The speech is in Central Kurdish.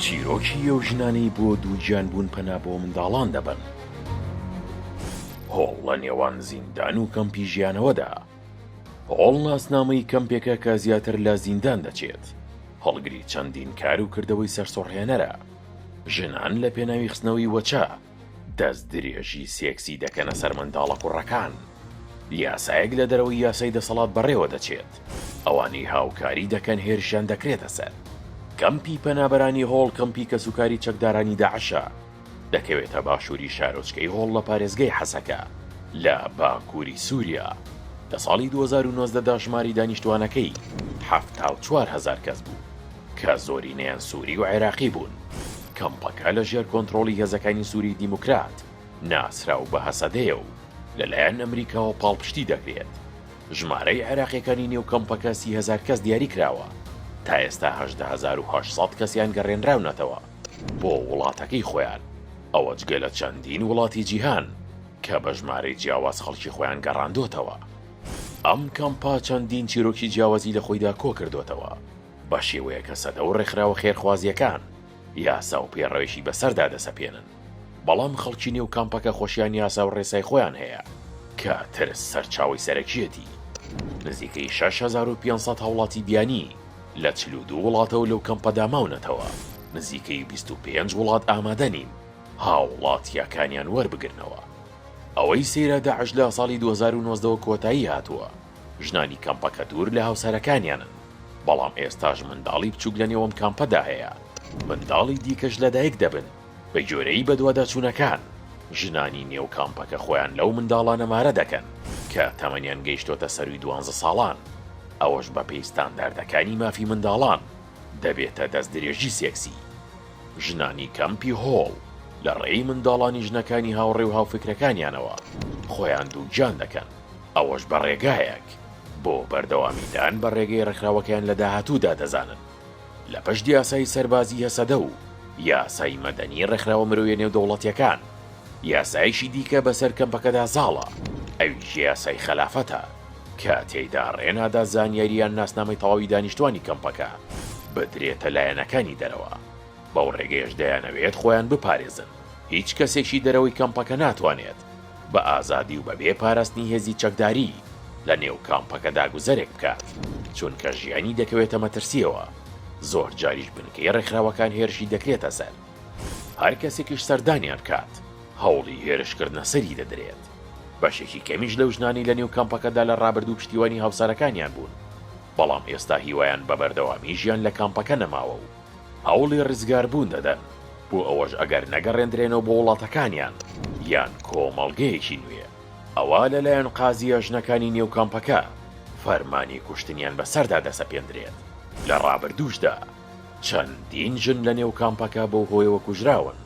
چیرۆکی ئەو ژنانەی بۆ دووگیان بوون پەنا بۆ منداڵان دەبەن. هۆڵ لە نێوان زیندان و کەمپی ژیانەوەدا. هۆڵ ناسنامەی کەمپێکە کە زیاتر لە زیندان دەچێت، هەڵگری چەندین کار و کردەوەی سەرسوڕهێنەرە. ژنان لە پێناوی خستنەوەی وەچە، دەستدرێژی سێکسی دەکەنە سەر منداڵە کوڕەکان. یاسایەک لە دەرەوەی یاسای دەسەڵات بەڕێوە دەچێت، ئەوانەی هاوکاری دەکەن هێرشیان دەکرێتە سەر. کەمپی پەنابەرانی هۆڵ کەمپی کەسوکاری چەکدارانی داعشە، دەکەوێتە باشووری شارۆچکەی هۆڵ لە پارێزگای حەسەکە لە باکووری سووریا. لە ساڵی 2019 دا ژمارەی دانیشتووانەکەی 74 هەزار کەس بوو کە زۆرینەیان سووری و عێراقی بوون. کەمپەکە لە ژێر کۆنترۆڵی هێزەکانی سووریی دیموکرات ناسراو بە هەسەدەیە و لەلایەن ئەمریکاوە پاڵپشتی دەکرێت. ژمارەی عێراقییەکانی نێو کەمپەکە 30 هەزار کەس دیاریکراوە، تا ئێستا 18,800 کەسیان گەڕێنراونەتەوە بۆ وڵاتەکەی خۆیان، ئەوە جگە لە چەندین وڵاتی جیهان کە بە ژمارەی جیاواز خەڵکی خۆیان گەڕاندۆتەوە. ئەم کەمپە چەندین چیرۆکی جیاوازی لە خۆیدا کۆکردۆتەوە، بە شێوەیەک هەسەدە و ڕێکخراوە خێرخوازییەکان یاسا و پەیڕەوێکی بەسەردا دەسەپێنن، بەڵام خەڵکی نێو کامپەکە خۆشیان یاسا و ڕێسای خۆیان هەیە کە ترس سەرچاوەی سەرەکییەتی. نزیکەی 6500 هاوڵاتی بیانی لە 42 وڵاتەوە لەو کەمپەدا ماونەتەوە، نزیکەی 25 وڵات ئامادە نین هاوڵاتییەکانیان وەربگرنەوە. ئەوەی سەیرە داعش لە ساڵی 2019 وە کۆتایی هاتووە، ژنانی کەمپەکە دوور لە هاوسەرەکانیانن، بەڵام ئێستاش منداڵی بچووک لەنێو ئەم کامپەدا هەیە، منداڵی دیکەش لەدایک دەبن، بەگوێرەی بەدواداچوونەکان، ژنانی نێو کامپەکە خۆیان لەو منداڵانە مارە دەکەن کە تەمەنیان گەیشتۆتە سەرووی دوانزە ساڵان، ئەوەش بەپێی ستانداردەکانی مافی منداڵان دەبێتە دەستدرێژی سێکسی. ژنانی کەمپی هۆڵ لە ڕێی منداڵانی ژنەکانی هاوڕێ و هاوفیکرەکانیانەوە خۆیان دووگیان دەکەن، ئەوەش بە ڕێگایەک بۆ بەردەوامیدان بە ڕێگەی ڕێکخراوەکەیان لە داهاتوودا دەزانن. لە پشت یاسای سەربازی هەسەدە و یاسای مەدەنی ڕێکخراوە مرۆیە نێودەوڵەتیەکان، یاسایەکی دیکە بەسەر کەمپەکەدا زاڵە، ئەویش یاسای خەلافەتە کە تێیدا ڕێ نادات زانیاری یان ناسنامەی تەواوی دانیشتوانی کەمپەکە بدرێتە لایەنەکانی دەرەوە، بەو ڕێگەیەش دەیانەوێت خۆیان بپارێزن، هیچ کەسێکی دەرەوەی کەمپەکە ناتوانێت بە ئازادی و بەبێ پاراستنی هێزی چەکداری لە نێو کامپەکەدا گوزەرێک بکات، چونکە ژیانی دەکەوێتە مەترسییەوە، زۆر جاریش بنکەی ڕێکخراوەکان هێرشی دەکرێتە سەر، هەر کەسێکیش سەردانیان بکات هەوڵی هێرشکردنە سەری دەدرێت. بەشێکی کەمیش لەو ژنانەی لە نێو کامپەکەدا لە ڕابردوو پشتیوانی هاوسەرەکانیان بوون، بەڵام ئێستا هیوایان بە بەردەوامی ژیان لە کامپەکە نەماوە و هەوڵی ڕزگاربوون دەدەن، بۆ ئەوەش ئەگەر نەگەڕێندرێنەوە بۆ وڵاتەکانیان یان کۆمەڵگەیەکی نوێ، ئەوا لەلایەن قازییە ژنەکانی نێو کامپەکە فەرمانی کوشتنیان بەسەردا دەسەپێندرێت. لە ڕابردووشدا چەندین ژن لەنێو کامپەکە بەو هۆیەوە کوژراون.